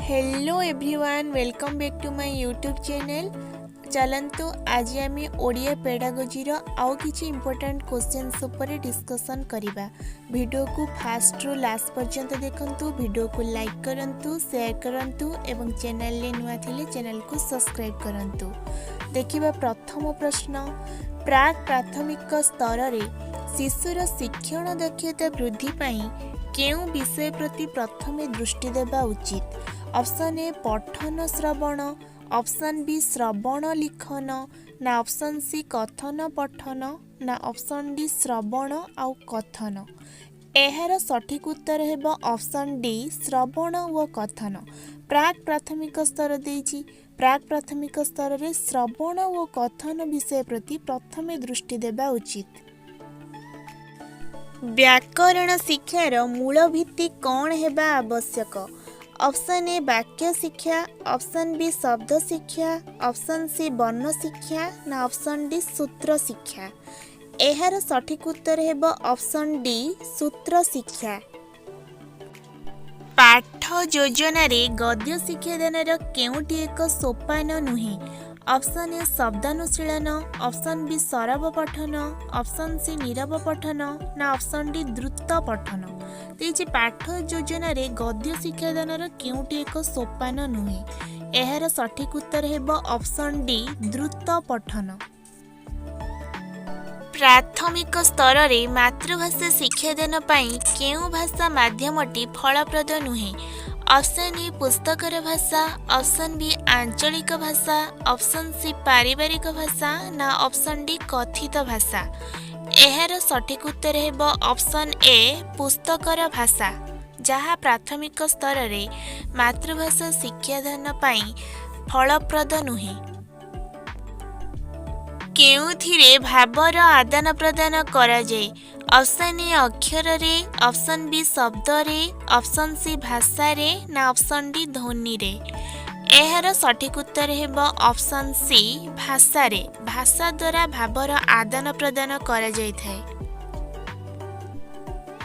Hello everyone, welcome back to my YouTube channel. ଚାଲନ୍ତୁ, ଆଜି ଆମେ ଓଡ଼ିଆ ପେଡ଼ାଗୋଜିର ଆଉ କିଛି ଇମ୍ପୋର୍ଟାଣ୍ଟ କ୍ୱେଶ୍ଚନ୍ସ ଉପରେ ଡିସ୍କସନ୍ କରିବା। ଭିଡ଼ିଓକୁ ଫାଷ୍ଟରୁ ଲାଷ୍ଟ ପର୍ଯ୍ୟନ୍ତ ଦେଖନ୍ତୁ, ଭିଡ଼ିଓକୁ ଲାଇକ୍ କରନ୍ତୁ, ସେୟାର କରନ୍ତୁ ଏବଂ ଚ୍ୟାନେଲରେ ନୂଆ ଥିଲେ ଚ୍ୟାନେଲକୁ ସବସ୍କ୍ରାଇବ୍ କରନ୍ତୁ। ଦେଖିବା ପ୍ରଥମ ପ୍ରଶ୍ନ। ପ୍ରାକ୍ ପ୍ରାଥମିକ ସ୍ତରରେ ଶିଶୁର ଶିକ୍ଷଣ ଦକ୍ଷତା ବୃଦ୍ଧି ପାଇଁ କେଉଁ ବିଷୟ ପ୍ରତି ପ୍ରଥମେ ଦୃଷ୍ଟି ଦେବା ଉଚିତ? ଅପସନ୍ ଏ ପଠନ ଶ୍ରବଣ, ଅପସନ୍ ବି ଶ୍ରବଣ ଲିଖନ, ନା ଅପସନ୍ ସି କଥନ ପଠନ, ନା ଅପସନ୍ ଡି ଶ୍ରବଣ ଆଉ କଥନ। ଏହାର ସଠିକ୍ ଉତ୍ତର ହେବ ଅପସନ୍ ଡି ଶ୍ରବଣ ଓ କଥନ। ପ୍ରାକ୍ ପ୍ରାଥମିକ ସ୍ତର ଦେଇଛି। ପ୍ରାକ୍ ପ୍ରାଥମିକ ସ୍ତରରେ ଶ୍ରବଣ ଓ କଥନ ବିଷୟ ପ୍ରତି ପ୍ରଥମେ ଦୃଷ୍ଟି ଦେବା ଉଚିତ। ବ୍ୟାକରଣ ଶିକ୍ଷାର ମୂଳ ଭିତ୍ତି କ'ଣ ହେବା ଆବଶ୍ୟକ? ଅପସନ୍ ଏ ବାକ୍ୟ ଶିକ୍ଷା, ଅପସନ୍ ବି ଶବ୍ଦ ଶିକ୍ଷା, ଅପସନ୍ ସି ବର୍ଣ୍ଣ ଶିକ୍ଷା, ନା ଅପସନ୍ ଡି ସୂତ୍ର ଶିକ୍ଷା। ଏହାର ସଠିକ୍ ଉତ୍ତର ହେବ ଅପସନ୍ ଡି ସୂତ୍ର ଶିକ୍ଷା। ପାଠ ଯୋଜନାରେ ଗଦ୍ୟ ଶିକ୍ଷାଦାନର କେଉଁଟି ଏକ ସୋପାନ ନୁହେଁ? ଅପସନ୍ ଏ ଶବ୍ଦାନୁଶୀଳନ, ଅପସନ୍ ବି ସରବ ପଠନ, ଅପସନ୍ ସି ନୀରବ ପଠନ, ନା ଅପସନ୍ ଡି ଦ୍ରୁତ ପଠନ। ଦେଇଛି, ପାଠ ଯୋଜନାରେ ଗଦ୍ୟ ଶିକ୍ଷାଦାନର କେଉଁଟି ଏକ ସୋପାନ ନୁହେଁ? ଏହାର ସଠିକ୍ ଉତ୍ତର ହେବ ଅପସନ୍ ଡି ଦ୍ରୁତ ପଠନ। ପ୍ରାଥମିକ ସ୍ତରରେ ମାତୃଭାଷା ଶିକ୍ଷାଦାନ ପାଇଁ କେଉଁ ଭାଷା ମାଧ୍ୟମଟି ଫଳପ୍ରଦ ନୁହେଁ? ଅପସନ୍ ଏ ପୁସ୍ତକର ଭାଷା, ଅପସନ୍ ବି ଆଞ୍ଚଳିକ ଭାଷା, ଅପସନ୍ ସି ପାରିବାରିକ ଭାଷା, ନା ଅପସନ୍ ଡି କଥିତ ଭାଷା। ଏହାର ସଠିକ୍ ଉତ୍ତର ହେବ ଅପସନ୍ ଏ ପୁସ୍ତକର ଭାଷା, ଯାହା ପ୍ରାଥମିକ ସ୍ତରରେ ମାତୃଭାଷା ଶିକ୍ଷାଦାନ ପାଇଁ ଫଳପ୍ରଦ ନୁହେଁ। କେଉଁଥିରେ ଭାବର ଆଦାନ ପ୍ରଦାନ କରାଯାଏ? ଅପସନ୍ ଏ ଅକ୍ଷରରେ, ଅପସନ୍ ବି ଶବ୍ଦରେ, ଅପସନ୍ ସି ଭାଷାରେ, ନା ଅପସନ୍ ଡି ଧ୍ୱନିରେ। ଏହାର ସଠିକ୍ ଉତ୍ତର ହେବ ଅପସନ୍ ସି ଭାଷାରେ। ଭାଷା ଦ୍ୱାରା ଭାବର ଆଦାନ ପ୍ରଦାନ କରାଯାଇଥାଏ।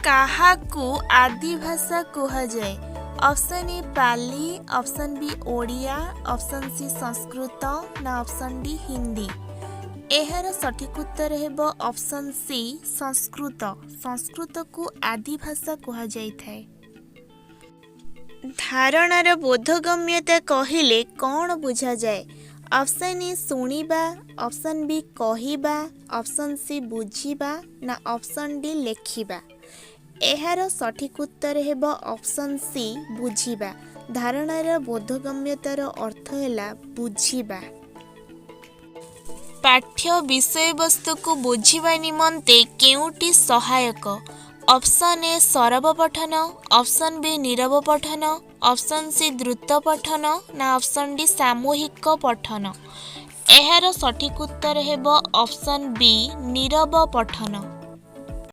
କାହାକୁ ଆଦିଭାଷା କୁହାଯାଏ? Option A Pali, option B Odia, option C ସଂସ୍କୃତ, ନା ଅପସନ୍ ଡି ହିନ୍ଦୀ। ଏହାର ସଠିକ୍ ଉତ୍ତର ହେବ ଅପସନ୍ ସି ସଂସ୍କୃତ। ସଂସ୍କୃତକୁ ଆଦିଭାଷା କୁହାଯାଇଥାଏ। ଧାରଣାର ବୋଧଗମ୍ୟତା କହିଲେ କ'ଣ ବୁଝାଯାଏ? ଅପସନ୍ ଏ ଶୁଣିବା, ଅପସନ୍ ବି କହିବା, ଅପସନ୍ ସି ବୁଝିବା, ନା ଅପସନ୍ ଡି ଲେଖିବା। ଏହାର ସଠିକ୍ ଉତ୍ତର ହେବ ଅପସନ୍ ସି ବୁଝିବା। ଧାରଣାର ବୋଧଗମ୍ୟତାର ଅର୍ଥ ହେଲା ବୁଝିବା। ପାଠ୍ୟ ବିଷୟବସ୍ତୁକୁ ବୁଝିବା ନିମନ୍ତେ କେଉଁଟି ସହାୟକ? ଅପସନ୍ ଏ ସରବ ପଠନ, ଅପସନ୍ ବି ନୀରବ ପଠନ, ଅପସନ୍ ସି ଦ୍ରୁତ ପଠନ, ନା ଅପସନ୍ ଡି ସାମୂହିକ ପଠନ। ଏହାର ସଠିକ୍ ଉତ୍ତର ହେବ ଅପସନ୍ ବି ନୀରବ ପଠନ।